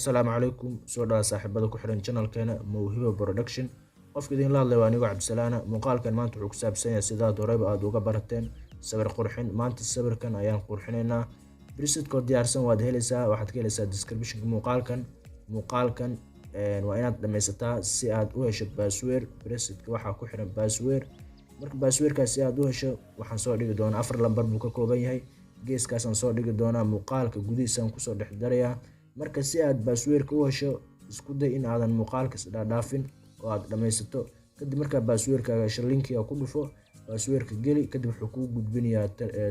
Assalaamu calaykum, soo dhawa saaxiibada ku xiran channelkeena Mawhiba Production. Qofka idinla hadlay waa anigoo Cabdisalaana. Muuqaalkan maanta wuxuu ku saabsan yahay, sidaad horeyba aada uga barateen, sawir qurxin. Maanta sawirkan ayaan qurxinaynaa. Presetkoo diyaarsan waad helaysaa, waxaad ka helaysaa descriptionka muuqaalkan. Muuqaalkan waa inaad dhammaysataa si aad u hesho password. Presetka waxaa ku xiran password. Marka passwordkaas si aad u hesho, waxaan soo dhigi doonaa, afar lambar buu ka kooban yahay, geeskaasaan soo dhigi doonaa, muuqaalka gudihiisaan kusoo dhex darayaa. Marka si aad passwordka u hesho, isku day in aadan muuqaalka isdhaadhaafin oo aad dhammaysato. Kadib markaa passwordkaaga hesho, linkiga ku dhufo, passwordka geli, kadib wuxuu kuu gudbinayaa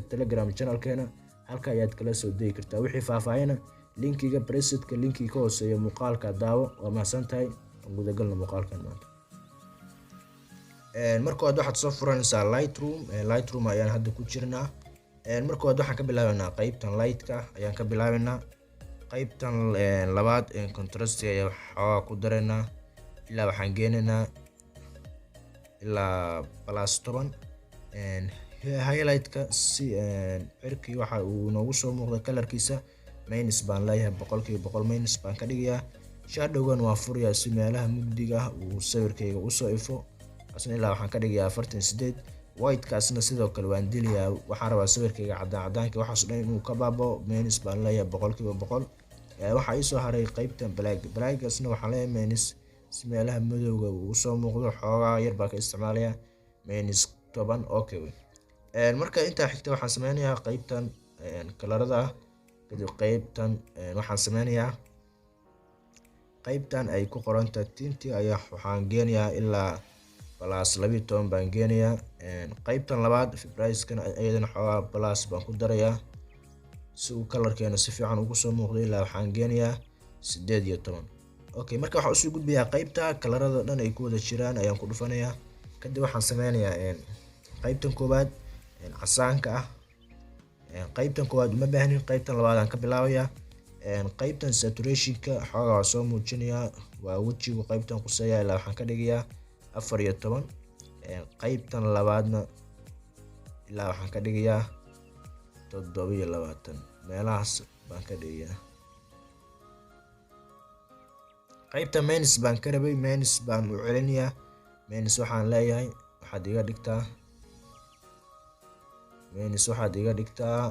Telegram channelkeena, halka ayaad kala soo degi kartaa. Wixii faahfaahina linkiga presetka, linkiga ka hooseeya muuqaalka daawo. Waa mahadsan tahay. Aan gudagalna muuqaalkan maanta. Marka hore waxaad soo furanaysaa Lightroom. Lightroom ayaan hadda ku jirnaa. Marka hore waxaan ka bilaabaynaa qeybtan lightka ayaan ka bilaabaynaa. Qeybtan labaad contrast ayaa waxoogaa ku daraynaa, ilaa waxaan geenaynaa ilaa +10. Highlightka si cirkii waxa uu noogu soo muuqda colorkiisa, minus baan leeyahay, 100% minus baan ka dhigayaa. Shadowgan waan furayaa si meelaha mugdiga ah uu sawirkayga usoo ifo, asna ilaa waxaan ka dhigayaa 48. Whitekaasna sidoo kale waan dilayaa. Waxaan rabaa sawirkayga cadaan cadaanka waxaas dhan inuu ka baabao. Minus baan leeyahay, 100%. Waxaa iisoo haray qeybtan black. Blackasna waxaan leeyahay minus si meelaha madowga uu usoo muuqdo. Xoogaa yar baa ka isticmaalayaa, -10. Okay, marka intaa xigta waxaan sameynayaa qeybtan colorada ah. Kadib qeybtan waxaan sameynayaa, qeybtan ay ku qorantahay tinti ayaa waxaan geenayaa ilaa +12 baan geenayaa. Qeybtan labaad vibrancekan iyadana xoogaa plus baan ku darayaa si uu colorkeena si fiican ugu soo muuqdo. Ilaa waxaan geenayaa 18. Okay, marka waxaan usii gudbayaa qeybta colorada dhan ay ku wada jiraan ayaan ku dhufanayaa. Kadib waxaan sameynayaa qeybtan koowaad casaanka ah. Qeybtan koowaad uma baahnin, qeybtan labaad aan ka bilaabayaa. Qeybtan saturationka xoogaa waa soo muujinayaa, waa wejigu qeybtan quseeya. Ilaa waxaan ka dhigayaa 14. Qeybtan labaadna ilaa waxaan ka dhigayaa 27 meelahaas baan ka dhigayaa. Qeybta minus baan ka rabay, minus baan u celinayaa. Minus waxaan leeyahay, waxaad iga dhigtaa minus, waxaad iga dhigtaa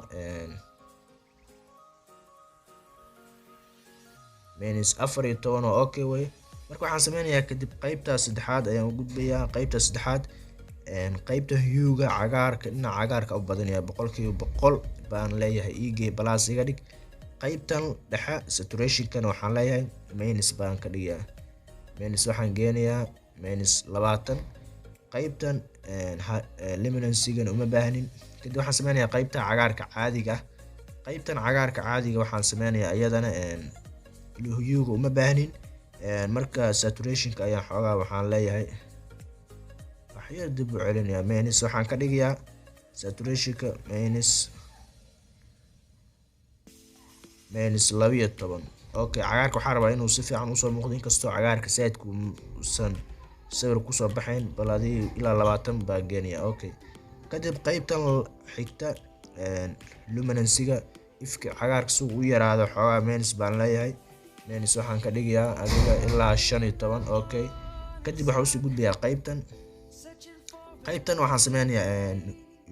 -14 oo okay wey. Marka waxaan sameynayaa kadib qeybta saddexaad ayaan u gudbayaa. Qeybta saddexaad, qeybta huega cagaarka, dhinaca cagaarka u badanaya, 100% baan leeyahay eg plus iga dhig. Qeybtan dhexe saturationkan waxaan leeyahay minus baan ka dhigayaa, minus waxaan geenayaa -20. Qeybtan luminancygan uma baahnin. Kadib waxaan sameynayaa qeybta cagaarka caadiga ah. Qeybtan cagaarka caadiga waxaan sameynayaa iyadana huega uma baahnin. Marka saturationka ayaan xoogaa waxaan leeyahay waxyar dib u celinayaa, minus waxaan ka dhigayaa saturationka -12. Okay, cagaarka waxaan rabaa inuu si fiican usoo muuqdo, inkastoo cagaarka saaidku uusan sawir kusoo baxayn, bal adii ilaa 20 baa geenaya. Okay, kadib qeybtan xigta luminancyga, ifka cagaarka si uu u yaraado xoogaa minus baan leeyahay, minus waxaan ka dhigayaa adiga ilaa 15. Okay, kadib waxaan usii gudbayaa qeybtan. Qeybtan waxaan sameynayaa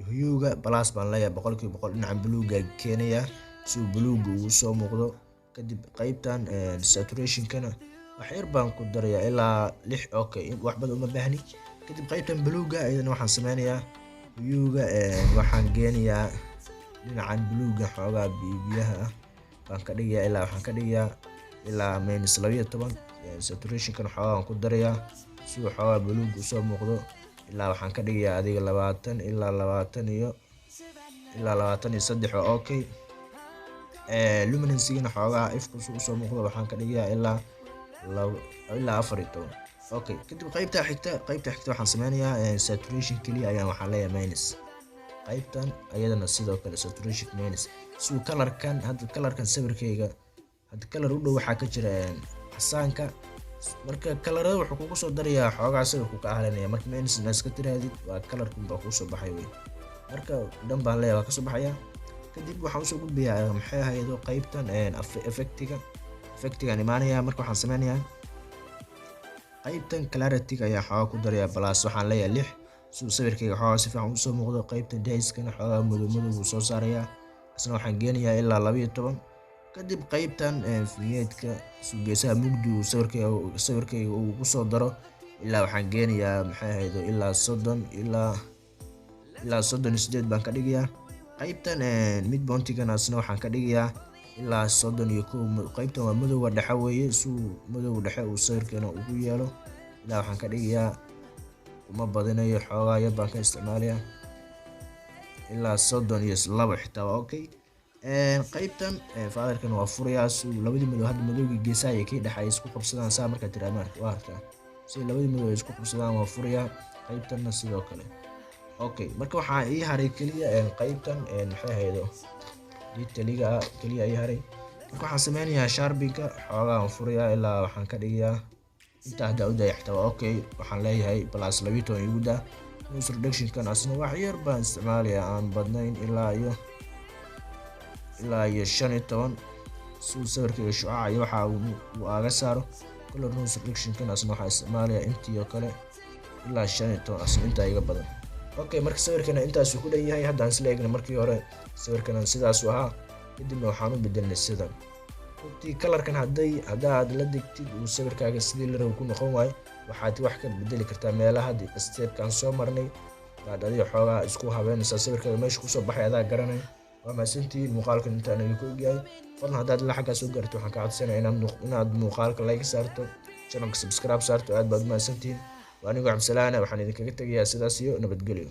huega plus baan leeyahay, 100%. Dhinaca buluuga keenayaa si uu buluuga ugu soo muuqdo. Kadib qeybtan saturationkana wax yar baan ku darayaa, ilaa 6. Okay, waxbada uma baahni. Kadib qeybtan buluuga iyadana waxaan sameynayaa huega waxaan geenayaa dhinacan buluuga, xoogaa biyaha ah baan ka dhigayaa, ilaa waxaan ka dhigayaa ilaa -12. Saturationkan xoogaa waan ku darayaa si uu xoogaa buluuga usoo muuqdo. Ilaa waxaan ka dhigayaa adiga 20, ilaa 20 iyo ilaa 23 oo okay. Luminancygana xoogaa ifku si usoo muuqdo waxaan ka dhigayaa ilaa 14. Okay, kadib qeybta xigta waxaan sameynayaa saturation keliya ayaan waxaan leeyahay minus. Qeybtan ayadana sidoo kale saturation minus, si uu colorkan hadda, colorkan sawirkayga hadda color u dhow waxaa ka jira casaanka. Marka colorada wuxuu kugu soo darayaa xoogaa sawirku ka ahlanaya. Marka minus inaad iska tirahdid, waa colorkan baa kuusoo baxay wey. Marka dhan baan leeyahay, waa kasoo baxaya. Kadib waxaan usoo gudbayaa, maxay ahaydo, qeybtan effectiga. Effectigaan imaanayaa. Marka waxaan sameynayaa, qaybtan clarity ayaa xoogaa ku darayaa, plus waxaan leeyahay 6, si uu sawirkayga xoogaa si fiican usoo muuqdo. Qaybtan dehazekana xoogaa madow madow buu soo saarayaa, isna waxaan geenayaa ilaa 12. Kadib qaybtan vignetteka, si geesaha mugdi uu sawirkayga uu kusoo daro, ilaa waxaan geenayaa, maxay ahaydo, ilaa 30, ilaa 38 baan ka dhigayaa. Qaybtan midpointigana isna waxaan ka dhigayaa ilaa 31. Qaybtan waa madowga dhexe weeye, si uu madowga dhexe uu sawirkeena ugu yeelo. Ilaa waxaan ka dhigayaa, uma badinayo, xoogaa yar baan ka isticmaalayaa, ilaa 32 xitaa waa okay. Qaybtan featherkan waa furayaa, si uu labadii madow, hadda madowgii geesaha iyo kii dhexe ay isku qabsadaan. Saa markaa tiraa maarka waa arkaa si labadii madow ay isku qabsadaan, waa furayaa. Qaybtanna sidoo kale. Okay, marka waxaa ii haray keliya qaybtan, maxay ahaydo, detailiga keliya ii haray. Marka waxaan sameynayaa, sharpenka xoogaa waan furayaa, ilaa waxaan ka dhigayaa intaa. Haddaa u daya xitaa waa okay. Waxaan leeyahay plus 12 igu daa. Noise reductionkan asna wax yar baan isticmaalayaa, aan badnayn, ilaa iyo 15, si uu sawirkayga shucaaca iyo waxa uu aaga saaro. Color noise reductionkan asna waxaan isticmaalayaa intii oo kale, ilaa 15, asna intaa iga badan. Okay, marka sawirkana intaasuu ku dhan yahay. Haddaan isla eegna, markii hore sawirkana sidaasuu ahaa, kadibna waxaan u bedelnay sidan. Runtii colorkan haddaad la degtid, uu sawirkaaga sidii la rabo ku noqon waayo, waxaad wax ka bedeli kartaa meelaha hadda stepkan soo marnay baad adiga xoogaa isku habeynaysaa. Sawirkaaga meesha kusoo baxay adaa garanay. Waa mahadsantihiin, muuqaalkan intaan idinku ogyahay. Fadlan, haddaad ilaa xaggaa soo gaarto, waxaan ka codsanaya inaad muuqaalka like saarto, channelka subscribe saarto. Aad baad u mahadsantihiin. Waa anigoo Cabdisalaana, waxaan idinkaga tegayaa sidaas iyo nabadgelyo.